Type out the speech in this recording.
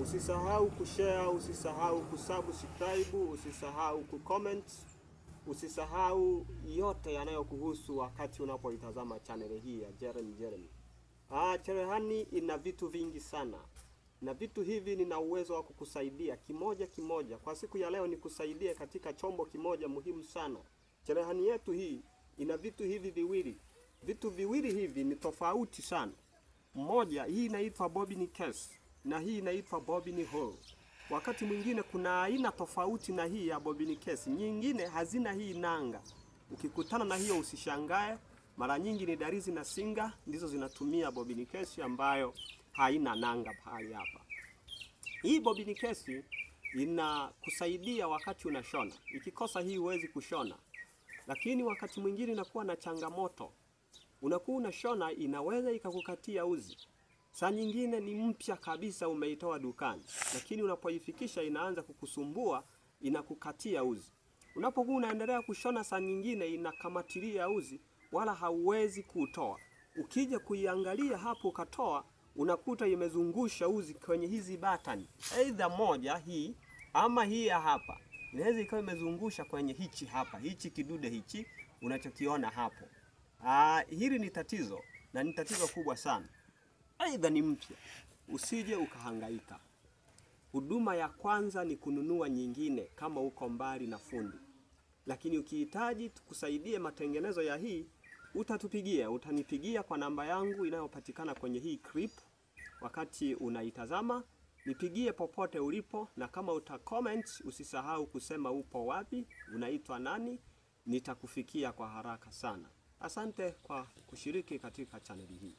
Usisahau kushare, usisahau kusubscribe, usisahau kucomment, usisahau yote yanayokuhusu wakati unapoitazama channel hii ya Jeremy Jeremy. Cherehani ina vitu vingi sana, na vitu hivi nina uwezo wa kukusaidia kimoja kimoja. Kwa siku ya leo nikusaidie katika chombo kimoja muhimu sana. Cherehani yetu hii ina vitu hivi viwili. Vitu viwili hivi ni tofauti sana. Moja, hii inaitwa bobbin case na hii inaitwa bobbin hole. Wakati mwingine kuna aina tofauti na hii ya bobbin case, nyingine hazina hii nanga. Ukikutana na hiyo usishangae, mara nyingi ni darizi na singa ndizo zinatumia bobbin case ambayo haina nanga pahali hapa. Hii bobbin case inakusaidia wakati unashona. Ikikosa hii huwezi kushona. Lakini wakati mwingine inakuwa na changamoto. Unakuwa unashona inaweza ikakukatia uzi. Saa nyingine ni mpya kabisa umeitoa dukani, lakini unapoifikisha inaanza kukusumbua, inakukatia uzi. Unapokuwa unaendelea kushona saa nyingine inakamatilia uzi, wala hauwezi kuutoa. Ukija kuiangalia hapo ukatoa, unakuta imezungusha uzi kwenye hizi button. Aidha moja hii ama hii ya hapa. Inaweza ikawa imezungusha kwenye hichi hapa, hichi kidude hichi unachokiona hapo. Hili ni tatizo na ni tatizo kubwa sana. Aidha ni mpya, usije ukahangaika. Huduma ya kwanza ni kununua nyingine kama uko mbali na fundi. Lakini ukihitaji tukusaidie matengenezo ya hii, utatupigia, utanipigia kwa namba yangu inayopatikana kwenye hii clip wakati unaitazama. Nipigie popote ulipo, na kama uta comment usisahau kusema upo wapi, unaitwa nani, nitakufikia kwa haraka sana. Asante kwa kushiriki katika chaneli hii.